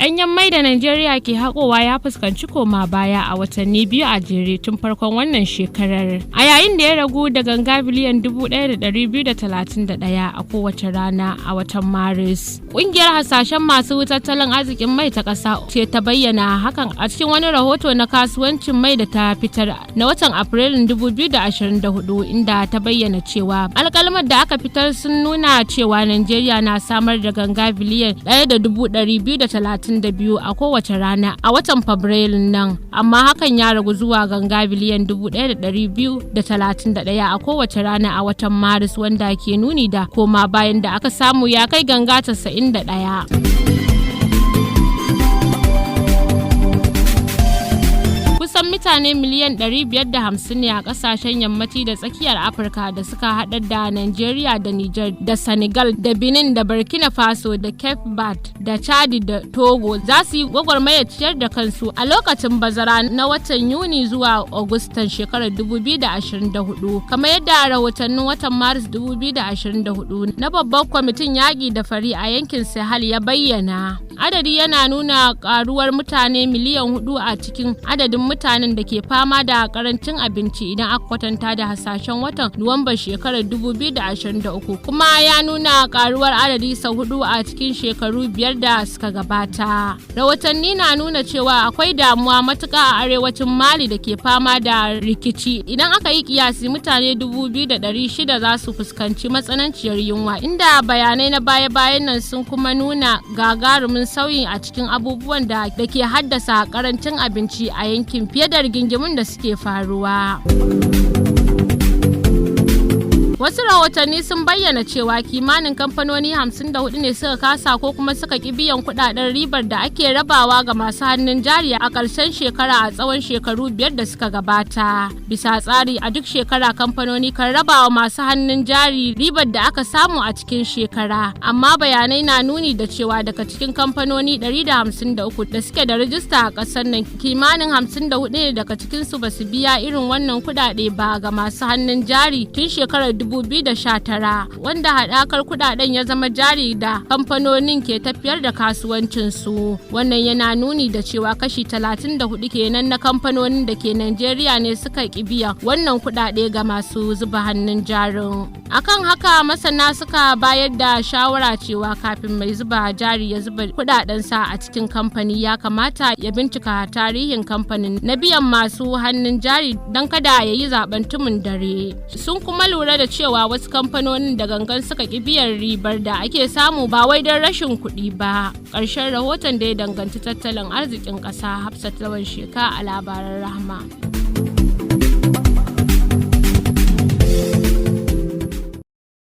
Ɗanyen mai da Najeriya ke haƙowa ya fuskanci koma baya a watanni 2 a jere tun farkon wannan shekarar. A yayin da ya ragu da ganga biliyan 1,231 a kowace rana a watan Maris. Ƙungiyar hasashen masu tattalin arzikin mai ta ƙasa ce ta bayyana hakan a cikin wani rahoto na kasuwancin mai da ta fitar na watan Afrilun 2024, inda ta bayyana cewa alƙalman da aka fitar sun nuna cewa Najeriya na samar da ganga biliyan 1,232 a kowace rana a watan Fabrairun nan, amma hakan ya ragu zuwa ganga biliyan 1,231 a kowace rana a watan Maris, wanda ke nuni da koma bayan da aka samu ya kai ganga 91. Kusan mutane miliyan 550 ne a kasashen yammaci da tsakiyar Afirka da suka haɗar da Nigeria da Niger da Senegal da Benin da Burkina Faso da Cape Verde da Chad da Togo za su yi gwagwarmayar ciyar da kansu a lokacin bazara na watan Yuni zuwa Agustan shekarar 2024, kamar yadda rahotannin watan Maris 2024 na babban kwamitin yaƙi da fari a yankin Sahel ya bayyana. Adadi yana nuna karuwar mutane miliyan 4 a cikin adadin mutanen da ke fama da karancin abinci idan aka kwatanta da hasashen watan Nuwamban shekarar 2023, kuma ya nuna karuwar adadi sau 4 a cikin shekaru 5 da suka gabata. Rahotanni na nuna cewa akwai damuwa matuka a arewacin Mali da ke fama da rikici. Idan aka yi kiyasi, mutane 2,600 za su fuskanci matsananciyar yunwa, inda bayanai na baya-bayan nan sun kuma nuna gagarumin sauyin a cikin abubuwan da ke haddasa karancin abinci a yankin fiye da rigingimun da suke faruwa. Wasu rahotanni sun bayyana cewa kimanin kamfanoni 54 ne suka kasa ko kuma suka ki biyan kudaden ribar da ake rabawa ga masu hannun jari a ƙarshen shekara a tsawon shekaru 5 da suka gabata. Bisa tsari, a duk shekara kamfanoni kan rabawa masu hannun jari ribar da aka samu a cikin shekara. Amma bayanai na nuni da cewa daga cikin kamfanoni 153 da suke da rijista a ƙasar nan, kimanin 54 ne daga cikinsu ba su biya irin wannan kudade ba ga masu hannun jari tun shekarar 2019, wanda haɗakar kudaden ya zama jari da kamfanonin ke tafiyar da kasuwancinsu. Wannan yana nuni da cewa kashi 34 kenan na kamfanonin da ke Najeriya ne suka ƙi biyan wannan kudade ga masu zuba hannun jarin. Akan haka, masana suka bayar da shawara cewa kafin mai zuba jari ya zuba kudadensa a cikin kamfani, ya kamata ya bincika tarihin kamfanin na biyan masu hannun jari don kada ya yi zaben tumun dare. Sun kuma lura da cewa wasu kamfanonin da gangan suka ƙi biyan ribar da ake samu, ba wai don rashin kuɗi ba. Ƙarshen rahoton da ya danganci tattalin arzikin ƙasa. Hafsat Lawan Sheka a Labaran Rahma.